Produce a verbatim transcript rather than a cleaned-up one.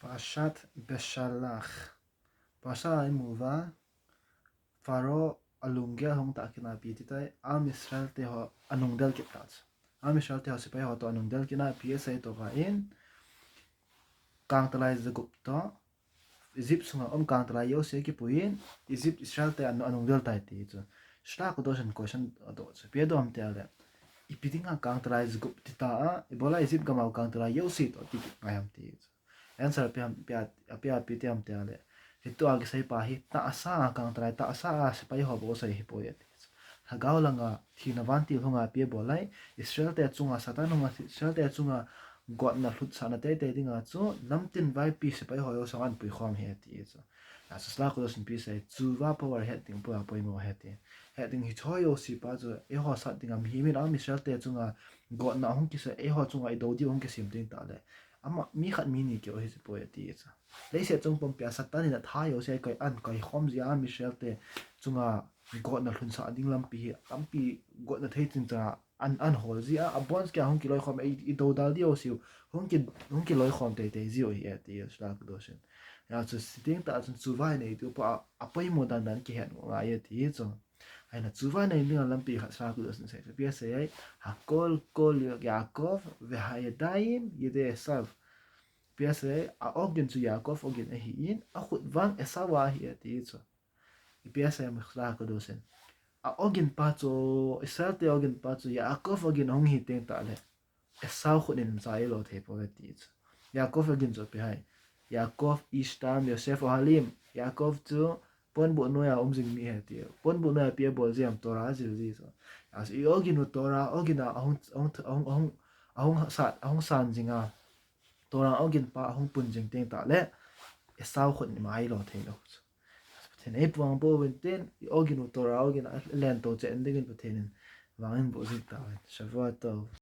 Parashat Beshalach. Parashat a imu uva, Pharaoh alunggel hung tah kit na pi ti tai, Am Israel te ho anungdel kit ta chu. Am Israel te ho sepai ho toh anungdel kit na pi asei toh va in, kangtalai jagup toh, Egypt sunga um kangtalai jouse kipuiyin, Egypt Israel te anu-, anungdel tai ti chu. Shlach Kadosh in question adoh chu. Ipi adoh ham ti le, ipi dinga kangtalai jagup ti ta a, ibola Egypt gam a kangtalai jouse toh ti ngai ham ti chu. Answer ipi ham, ipi a, ipi a, ipi ti ham ti le, hitua kisei pa hi tahsa a kangtalai, tahsa a sepai ho bou sei hi poi ati chu. Lhagao langa thina vantil hunga ipi abol lai, Israel te chunga Satan hunga, Israel te chunga gotna lhutsahna teitei dinga chu lamtin vaipi sepai ho jouse anpui khom hi ati chu. A chu Shlach Kadosh in ipi sei, tshuva power het ding power poimo hi ati. Het ding hi chu jouse pa chu, eiho sat dinga mihem in Am Israel te chunga gotna hung kisei, eiho chunga ido diu hung kisem ding ta le, ama mi khat mi ni keu hi chu poi ati chu. Leiset chung pumpi a Satan in atha jouse kai an kai khom jia Am Israel te chunga gotna lhunsah ding lampi hi, lampi gotna thei chin cha an, an hol jia, abon kia hung kiloikhom, i, ido dal diu siu, hung ki, hung kiloikhom teitei jiu hi ati Shlach Kadosh in. A chu siteng ta chun tshuva nei diu pa a, apoimo dan dan kihet ngai ati chu. Ahin tshuva nei dinga lampi khat Shlach Kadosh in sei, ipi asei ai, Hakol kol Yaakov vehayadayim yedei Esav. Ipi asei, a ogin chu Yaakov ogin ahin, akhut vang Esau a ahi ati chu. Ipi asei am Shlach Kadosh in, a ogin pa chu, Israel te ogin pa chu Yaakov ogin ahung hi teng ta le, Esau khut in cha ilo thei poi ati chu. Yaakov ogin chu ipi ham, Yaakov ish ta'am Yosef ohalim. Yaakov chu ponbuh noiya um jing mi ahi ati. Ponbuh noiya ipi abol ji am, Torah ajil ji chu. A chu i ogin u Torah ogin a ahung, ahung, ahung, ahung, ahung sat, ahung san jing a, Torah ogin pa ahung pun jing teng ta le, Esau khut in ima ilo thei lou chu. Pathen in eipuvang pou vin tin, i ogin u Torah ogin a alen to chen dingin Pathen in vangin boh jing tahen. Shavua tov.